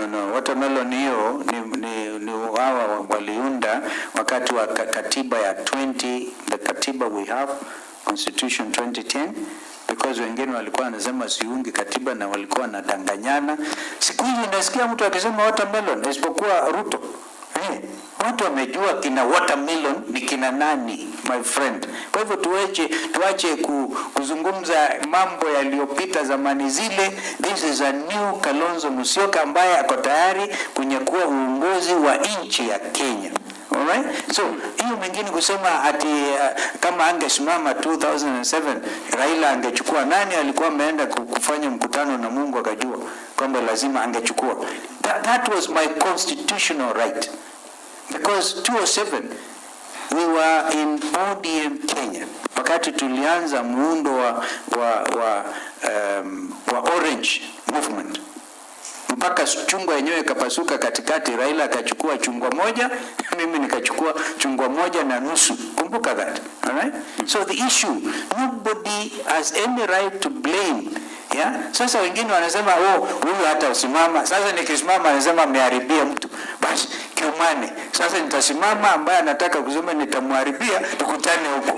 no, no. Watermelon hiyo ni hawa waliunda wakati wa katiba ya 20, the katiba we have, Constitution 2010, because wengine walikuwa wanasema siungi katiba na walikuwa wanadanganyana. Siku hizi nasikia mtu akisema watermelon isipokuwa Ruto. Watu wamejua kina watermelon ni kina nani, my friend. Kwa hivyo tuache kuzungumza mambo yaliyopita zamani zile. This is a new Kalonzo Musyoka ambaye ako tayari kunyakua uongozi wa nchi ya Kenya. Alright? So hiyo mengine kusema ati kama angesimama 2007 Raila angechukua, nani alikuwa ameenda kufanya mkutano na Mungu akajua kwamba lazima angechukua? That was my constitutional right. Because 2007 we were in ODM Kenya, wakati tulianza muundo wa Orange Movement mpaka chungwa yenyewe ikapasuka katikati. Raila akachukua chungwa moja, mimi nikachukua chungwa moja na nusu. Kumbuka that. All right? So the issue, nobody has any right to blame. Yeah? Sasa wengine wanasema, "Oh, huyu hata usimama." Sasa nikisimama anasema ameharibia mtu. Basi kiumane. Sasa nitasimama, ambaye anataka kusema nitamharibia, tukutane huko.